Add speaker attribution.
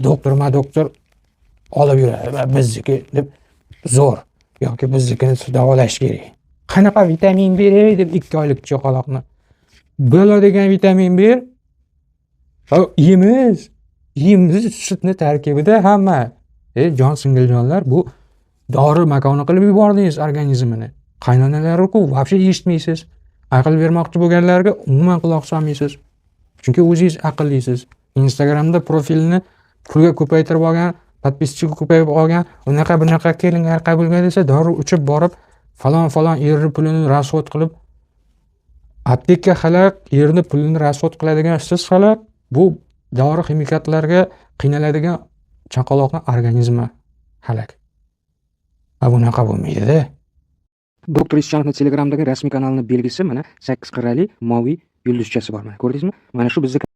Speaker 1: Doktor ma doktor olib yuradi va bizniki deb zo'r yoki biznikini davolash kerak. Qanaqa vitamin beray deb 2 oylik chaqaloqni bo'ladigan degan vitamin ber. Ha, yemiz yemiz, sutni tarkibida hamma. E, jon singiljonlar, bu dori makoni qilib yubordingiz organizmini. Qaynonalariku вообще eshitmaysiz, aql bermoqchi bo'lganlarga umuman quloq solmaysiz, chunki o'zingiz aqllisiz. Instagramda profilini pulga ko'paytirib olgan, подписчик ko'payib olgan, unaqa bunaqa kelinglar qabulga desa, darrov uchib borib, falon falon erni pulini расход qilib, apteka halak, erni pulini расход qiladigan siz halak, bu dori ximikatlarga qiynaladigan chaqaloqni organizmi halak. A bunaqa bo'lmaydida. Doktor Ishonovni Telegramdagi rasmiy kanalini belgisi mana, sakkiz qirrali moviy yulduzchasi bor, mana, ko'rdingizmi? Mana shu bizni